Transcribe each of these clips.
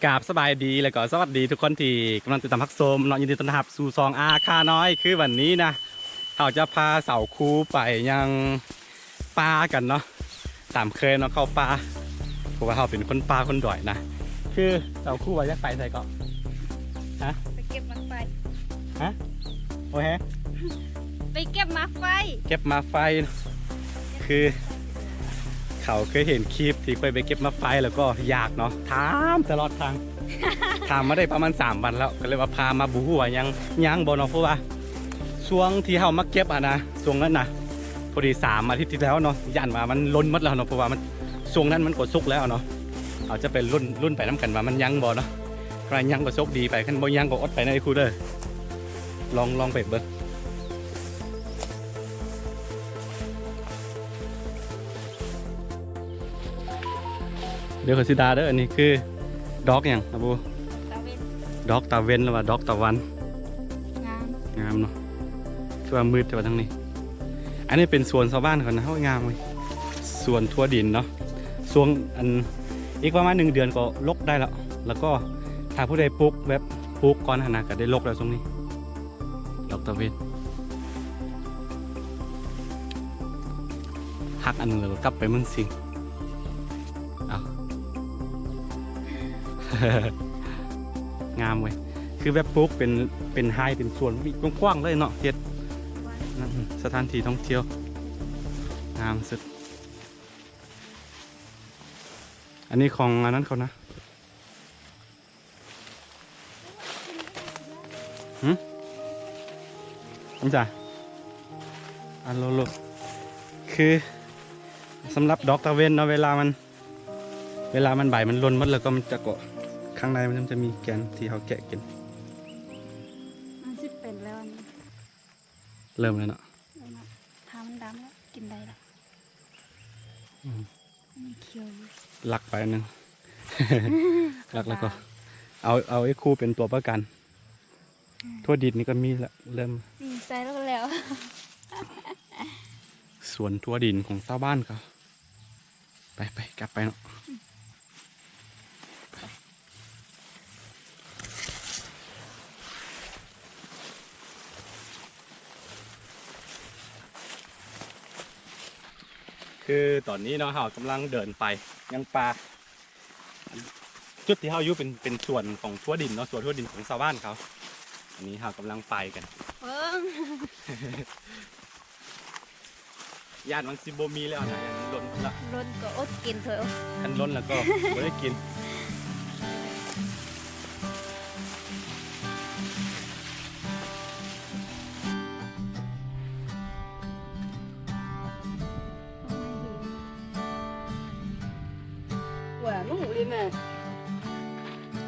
ກາບສະບາຍດີ ແລ້ວກໍສະຫວັດດີທຸກຄົນທີ່ກຳລັງຕິດຕາມຮັບຊົມເນາະ, ຍິນດີຕ້ອນຮັບສູ່ຊ່ອງອາຄານ້ອຍ. ຄືວັນນີ້ນະ ເຮົາຈະພາສາວຄູໄປຍັງປ່າກັນເນາະ ຕາມເຄີຍເນາະ ເຂົ້າປ່າ ເພາະວ່າເຮົາເປັນຄົນປ່າຄົນດອຍນະ. ຄືສາວຄູວ່າຢາກໄປໃສເກາະ? ຮະ? ໄປເກັບໝາກໄຟ. ຮະ? ໂອເຄ ໄປເກັບໝາກໄຟ ເກັບໝາກໄຟ. ຄືເຂົາເຄີຍເຫັນຄລິບທີ່ຂ້ອຍໄປເກັບໝາກໄຟ ແລ້ວກໍຢາກເນາະ ຖາມຕະຫຼອດທາງ ຖາມມາໄດ້ປະມານສາມວັນແລ້ວ ກໍເລີຍວ່າພາມາ ບໍ່ຮູ້ວ່າຍັງ ຍັງບໍ່ເນາະ. ເພາະວ່າຊ່ວງທີ່ເຮົາມາເກັບຫັ້ນນະ ຊ່ວງນັ້ນນະ ພໍດີສາມອາທິດທີ່ແລ້ວເນາະ ຢ້ານວ່າມັນຫຼົ່ນໝົດແລ້ວເນາະ ເພາະວ່າມັນ ຊ່ວງນັ້ນມັນກໍສຸກແລ້ວເນາະ. ເຮົາຈະໄປລຸ້ນ ລຸ້ນໄປນຳກັນວ່າມັນຍັງບໍ່ເນາະ. ຄັນວ່າຍັງກໍໂຊກດີໄປ, ຄັນບໍ່ຍັງກໍອົດໄປເນາະ ອີ່ຄູ່ເດີ. ລອງ ລອງໄປເບິ່ງ. ດຽວຂ້ອຍຊິດ່າເດີ. ອັນນີ້ຄືດອກຫຍັງອະບູ? ຕາເວັນ ດອກຕາເວັນ ຫຼືວ່າດອກຕາວັນ. ງາມ ງາມເນາະ. ຄືວ່າມືດແຕ່ວ່າທາງນີ້. ອັນນີ້ເປັນສວນຊາວບ້ານເຂົານະ. ໂອ້ຍ ງາມເວີຍ ສວນຖົ່ວດິນເນາະ. ຊ່ວງ ອັນ ອີກປະມານໜຶ່ງເດືອນກໍລົກໄດ້ແລ້ວ. ແລ້ວກໍຖ້າຜູ້ໃດປູກແບບ ປູກກ່ອນຫັ້ນນະ ກໍໄດ້ລົກແລ້ວຊ່ວງນີ້. ດອກຕາເວັນ ຫັກອັນໜຶ່ງແລ້ວກໍກັບໄປເມືອງສິງ. ເອົາ ງາມເວີຍ ຄືແບບປູກເປັນ ເປັນໄຮ່ເປັນສວນກວ້າງໆເລີຍເນາະ ເຮັດນັ້ນ ສະຖານທີ່ທ່ອງທ່ຽວງາມສຸດ. ອັນນີ້ຂອງອັນນັ້ນເຂົານະ. ຫຶ ອັນຈ້າ ອັນໂລໂລ ຄືສຳລັບດອກຕາເວັນເນາະ ເວລາມັນ ເວລາມັນໃບມັນຫຼົ່ນໝົດແລ້ວກໍມັນຈະເກາະ ຂ້າງໃນມັນຈະມີແກ່ນທີ່ເຮົາແກະກິນ. ມັນຊິເປັນແລ້ວອັນນີ້ ເລີ່ມແລ້ວເນາະ ເລີ່ມແລ້ວ. ຖ້າມັນດຳແລ້ວກິນໄດ້ແລ້ວ. ອືມ ມັນຂຽວຢູ່. ລັກໄປອັນໜຶ່ງ ລັກແລ້ວກໍ ເອົາ ເອົາໄອ້ຄູເປັນຕົວປະກັນ. ອືມ ຖົ່ວດິນນີ້ກໍມີລະ ເລີ່ມ ນີ້ໃສ່ແລ້ວກໍແລ້ວ. ສວນຖົ່ວດິນຂອງຊາວບ້ານເຂົາ. ໄປ ໄປ ກັບໄປເນາະ. ຄືຕອນນີ້ເນາະ ເຮົາກຳລັງເດີນໄປຍັງປ່າ. ຈຸດທີ່ເຮົາຢູ່ເປັນ ເປັນສວນຂອງຖົ່ວດິນເນາະ ສວນຖົ່ວດິນຂອງຊາວບ້ານເຂົາ. ອັນນີ້ເຮົາກຳລັງໄປກັນ ເບິ່ງ. ຢ້ານມັນຊິບໍ່ມີແລ້ວນະ ຢ້ານມັນຫຼົ່ນລະ ຫຼົ່ນກໍອົດກິນເຖາະ. ຄັນຫຼົ່ນແລ້ວກໍບໍ່ໄດ້ກິນ.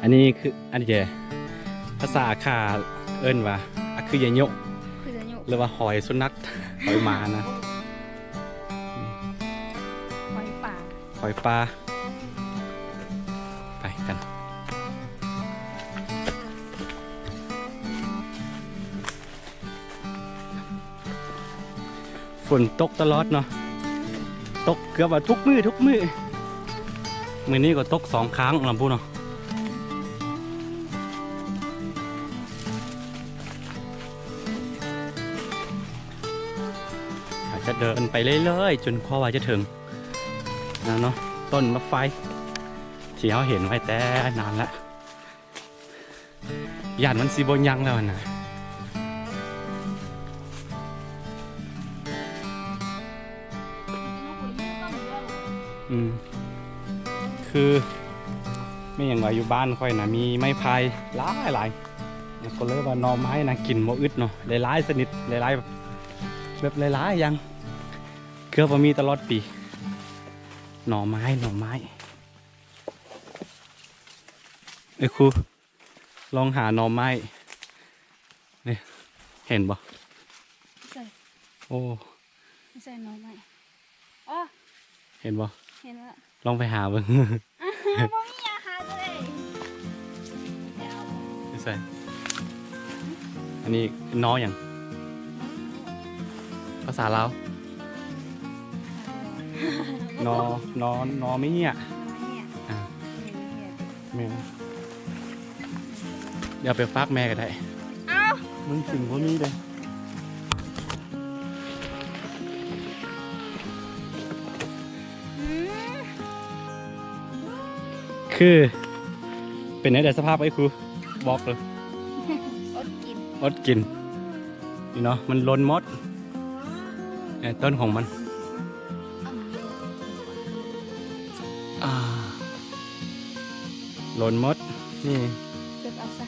ອັນນີ້ຄື ອັນນີ້ແຈ ພາສາຂ້າເອີ້ນວ່າ ອາຄືຍະໂຍະ ອາຄືຍະໂຍະ ຫຼືວ່າຫອຍສຸນັກ ຫອຍໝານະ ຫອຍປ່າ ຫອຍປ່າ. ໄປກັນ. ຝົນຕົກຕະຫຼອດເນາະ ຕົກເກືອບວ່າທຸກມື້ ທຸກມື້. ມື້ນີ້ກໍຕົກສອງຄັ້ງລຳພຸ້ນເນາະ. ອາດຈະເດີນໄປເລື້ອຍໆ ຈົນກວ່າວ່າຈະເຖິງນັ້ນເນາະ ຕົ້ນໝາກໄຟທີ່ເຮົາເຫັນໄວ້ແຕ່ນານລະ. ຢ້ານມັນຊິບໍ່ຍັງແລ້ວຫັ້ນນະ. ອືມ ຄືແມ່ນຫຍັງວ່າ ຢູ່ບ້ານຂ້ອຍນະ ມີໄມ້ໄຜ່ຫຼາຍໆ ກໍເລີຍວ່າໜໍ່ໄມ້ນະ ກິນບໍ່ອຶດເນາະ ຫຼາຍໆຊະນິດ ຫຼາຍໆ ແບບ ແບບຫຼາຍໆຢ່າງ ເກືອບວ່າມີຕະຫຼອດປີ. ໜໍ່ໄມ້ ໜໍ່ໄມ້ ເອີ ຄູ ລອງຫາໜໍ່ໄມ້ ນີ້ ເຫັນບໍ່? ໂອ້ ໃສ່ໜໍ່ໄມ້. ອໍ ເຫັນບໍ່? ເຫັນແລ້ວ. ລອງໄປຫາເບິ່ງ. ບໍ່ມີອາຫານເລີຍ. ຢູ່ໃສ? ອັນນີ້ໜໍ່ຫຍັງ? ພາສາລາວ? ໜໍ່ ໜໍ່ ໜໍ່ເມຍ. ອ່າ ແມ່ນ. ດຽວໄປຝາກແມ່ກໍໄດ້. ອ້າວ ເມືອງສິງບໍ່ມີເດ້. ອືມ ຄືເປັນແນວໃດສະພາບ ເອີຍ ຄູບອກເລີຍ? ອົດກິນ ອົດກິນ. ນີ້ເນາະ ມັນຫຼົ່ນໝົດ ເອີ ຕົ້ນຂອງມັນ. ອ່າ ຫຼົ່ນໝົດ. ນີ້ ເກັບເອົາຊະ.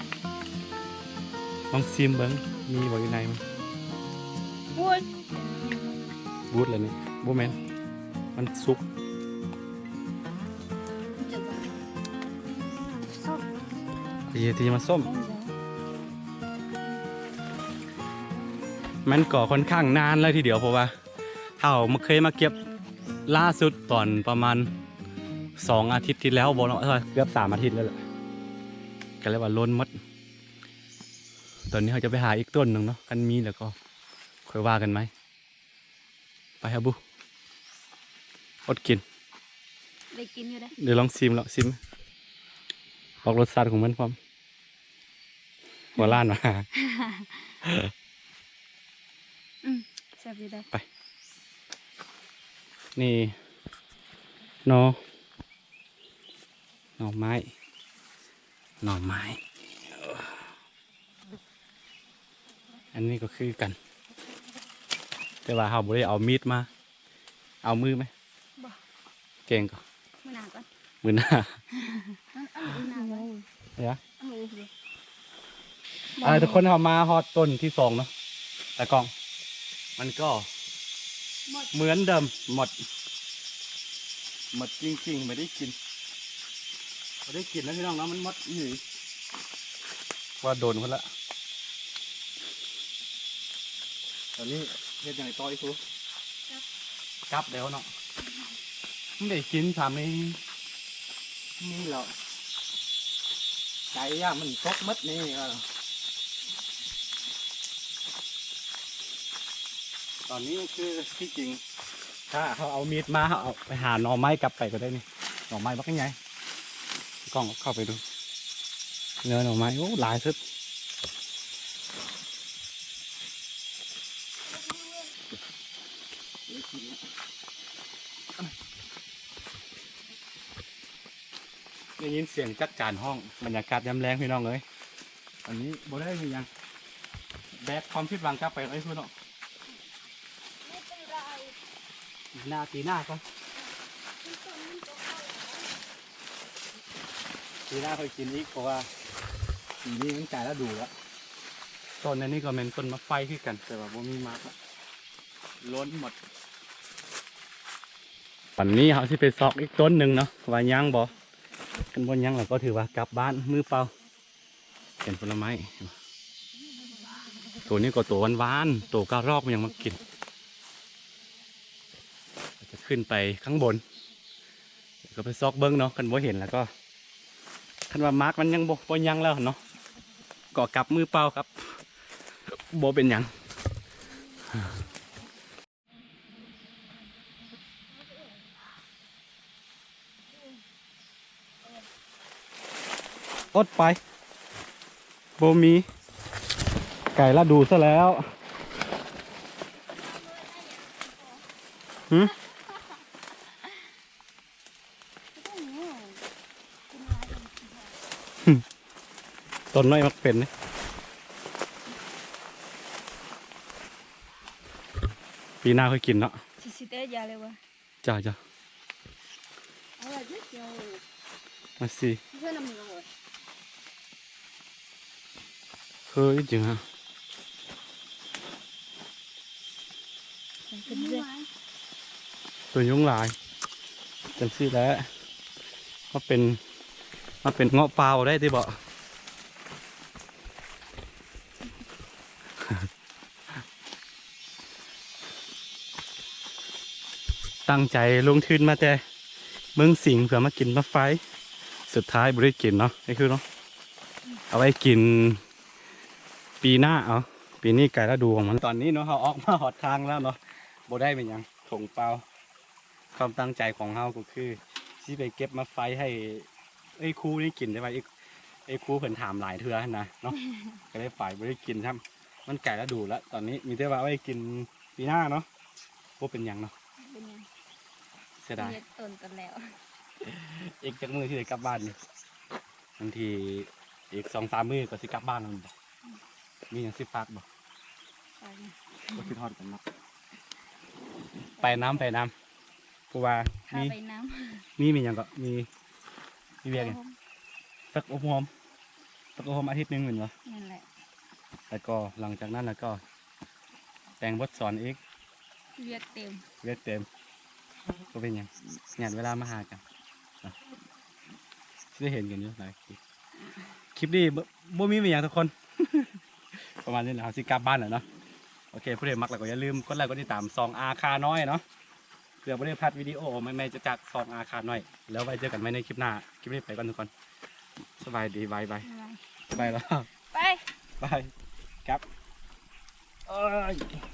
ລອງຊີມເບິ່ງ ມີບໍ່ຢູ່ໃນມັນ? ໂອ້ຍ ບູດແລ້ວນີ້. ບໍ່ແມ່ນ ມັນສຸກ. ເຮັດທີ່ມາສົ້ມ. ມັນກໍຄ່ອນຂ້າງນານເລີຍທີດຽວ ເພາະວ່າ ເຮົາມາ ເຄີຍມາເກັບລ່າສຸດຕອນປະມານສອງອາທິດທີ່ແລ້ວບໍ່ເນາະ ເອີ ເກືອບສາມອາທິດແລ້ວແຫຼະ ກໍເລີຍວ່າຫຼົ່ນໝົດ. ຕອນນີ້ເຮົາຈະໄປຫາອີກຕົ້ນໜຶ່ງເນາະ ຄັນມີແລ້ວກໍຄ່ອຍວ່າກັນໃໝ່. ໄປຫາບຸ ອົດກິນ. ໄດ້ກິນຢູ່ເດ້. ດຽວລອງຊີມເນາະ ຊີມ ບອກລົດຊາດຂອງມັນພ້ອມ. ຫົວລ້ານວ່າ ອືມ ແຊບຢູ່ເດ້. ໄປ ນີ້ ໜໍ່ ໜໍ່ໄມ້ ໜໍ່ໄມ້. ອັນນີ້ກໍຄືກັນ ແຕ່ວ່າເຮົາບໍ່ໄດ້ເອົາມີດມາ. ເອົາມືໄໝ? ບໍ່ ແກງກໍ ມື້ໜ້າກ່ອນ ມື້ໜ້າ ເອົາມື້ໜ້າກ່ອນ. ເອີ ອ່າ ທຸກຄົນ ເຮົາມາຮອດຕົ້ນທີສອງເນາະ ຕາກ້ອງ ມັນກໍໝົດ ເໝືອນເດີມ ໝົດ ໝົດຈິງໆ ບໍ່ໄດ້ກິນ ບໍ່ໄດ້ກິນນະພີ່ນ້ອງເນາະ ມັນໝົດອີ່ຫຼີ ວ່າໂດນພຸ້ນລະ. ຕອນນີ້ເຮັດຫຍັງຕໍ່ອີກ? ກັບ ກັບແລ້ວເນາະ ມັນໄດ້ກິນຊ້ຳນີ້ ນີ້ແລ້ວ ໄກ່ຍ່າງມັນຕົກໝົດນີ້. ເອີ ຕອນນີ້ຄືທີ່ຈິງ ຖ້າເຮົາເອົາມີດມາ ເຮົາເອົາໄປຫາໜໍ່ໄມ້ກັບໄປກໍໄດ້ນີ້ ໜໍ່ໄມ້ບັກໃຫຍ່. ກ້ອງເຂົ້າໄປດູ ເນື້ອໜໍ່ໄມ້ ໂອ້ ຫຼາຍສຸດ. ໄດ້ຍິນສຽງຈັກຈານຮ້ອງ ບັນຍາກາດຍາມແລງພີ່ນ້ອງເອີຍ. ອັນນີ້ບໍ່ໄດ້ມີຫຍັງ ແບກຄວາມຜິດຫວັງກັບໄປເລີຍພຸ້ນເນາະ. ປີໜ້າ ປີໜ້າກ່ອນ ປີໜ້າຄ່ອຍກິນອີກ ເພາະວ່າປີນີ້ມັນກາຍລະດູແລ້ວ. ຕົ້ນອັນນີ້ກໍແມ່ນຕົ້ນໝາກໄຟຄືກັນ ແຕ່ວ່າບໍ່ມີໝາກລະ ລົ້ນໝົດ. ວັນນີ້ເຮົາຊິໄປຊອກອີກຕົ້ນໜຶ່ງເນາະ ວ່າຍັງບໍ່ ຄັນບໍ່ຍັງລະກໍຖືວ່າກັບບ້ານມືເປົ່າ. ເປັນຜົນລະໄມ້ ໂຕນີ້ກໍໂຕຫວານໆ ໂຕກະຮອກມັນຍັງມາກິນ. ຈະຂຶ້ນໄປຂ້າງບົນ ແລ້ວກໍໄປຊອກເບິ່ງເນາະ ຄັນບໍ່ເຫັນແລ້ວກໍ ຄັນວ່າໝາກມັນຍັງບໍ່ ບໍ່ຍັງແລ້ວເນາະ ກໍກັບມືເປົ່າຄັບ ບໍ່ເປັນຫຍັງ. ອົດໄປ ບໍ່ມີ ກາຍລະດູຊະແລ້ວ. ຫື? ຕົ້ນນ້ອຍມັກເປັນເດ້ ປີໜ້າຄ່ອຍກິນເນາະ. ຊິຊິແຕະຢາເລີຍວ່າ ເຈົ້າ ເຈົ້າ ມາຊິ ເຮີ້ຍ ຈິງຫະ ຕົວຍຸງຫຼາຍ ຈັ່ງຊີ້ແຫຼະ ມາເປັນ ມາເປັນເງາະປ່າໄດ້ຕິເບາະ. ຕັ້ງໃຈລົງທຶນມາແຕ່ເມືອງສິງ ເພື່ອມາກິນໝາກໄຟ ສຸດທ້າຍບໍ່ໄດ້ກິນເນາະ ໄອ້ຄືເນາະ ເອົາໄວ້ກິນປີໜ້າເອົາ ປີນີ້ໃກ້ລະດູຂອງມັນ. ຕອນນີ້ເນາະ ເຮົາອອກມາຮອດທາງແລ້ວເນາະ ບໍ່ໄດ້ແມ່ນຫຍັງ ຖົງເປົ່າ. ຄວາມຕັ້ງໃຈຂອງເຮົາກໍຄືຊິໄປເກັບໝາກໄຟໃຫ້ເອື້ອຍຄູນີ້ກິນ ແຕ່ວ່າເອື້ອຍ ເອື້ອຍຄູເພິ່ນຖາມຫຼາຍເທື່ອຫັ້ນນະເນາະ ກໍເລີຍໄປບໍ່ໄດ້ກິນຊ້ຳ. ມັນໃກ້ລະດູແລ້ວ ຕອນນີ້ມີແຕ່ວ່າໄວ້ກິນປີໜ້າເນາະ. ບໍ່ເປັນຫຍັງເນາະ ເປັນຫຍັງ ເສຍດາຍ ເຮັດຕົນກັນແລ້ວ. ອີກຈັກມື້ຊິໄດ້ກັບບ້ານນີ້? ບາງທີອີກສອງສາມມື້ກໍຊິກັບບ້ານແລ້ວ. ມີຫຍັງຊິຝາກບໍ່? ບໍ່ຄິດຮອດກັນເນາະ. ໄປນຳ ໄປນຳ ເພາະວ່າມີ ໄປນຳ ມີ ມີຫຍັງກໍມີ ມີວຽກຫຍັງ? ຝຶກອົບຮົມ ຝຶກອົບຮົມອາທິດໜຶ່ງແມ່ນບໍ່? ນັ້ນແຫຼະ ແລ້ວກໍຫຼັງຈາກນັ້ນແລ້ວກໍແຕ່ງບົດສອນອີກ ວຽກເຕັມ ວຽກເຕັມ ບໍ່ເປັນຫຍັງ ຫຍັດເວລາມາຫາກັນເນາະ ຊິໄດ້ເຫັນກັນຢູ່ຫຼາຍ ຄລິບນີ້ບໍ່ ບໍ່ມີຫຍັງທຸກຄົນ ປະມານນີ້ແຫຼະ ເຮົາຊິກັບບ້ານແລ້ວເນາະ. ໂອເຄ ຜູ້ໃດມັກແລ້ວກໍຢ່າລືມກົດໄລກົດຕິດຕາມຊ່ອງອາຄານ້ອຍເນາະ ເພື່ອບໍ່ໄດ້ພາດວິດີໂອໃໝ່ໆຈາກຊ່ອງອາຄານ້ອຍ. ແລ້ວໄວ້ເຈີກັນໃໝ່ໃນຄລິບໜ້າ ຄລິບນີ້ໄປກ່ອນທຸກຄົນ ສະບາຍດີ ບາຍບາຍ ບາຍ ໄປແລ້ວ ໄປ ໄປ ກັບ ໂອ້ຍ.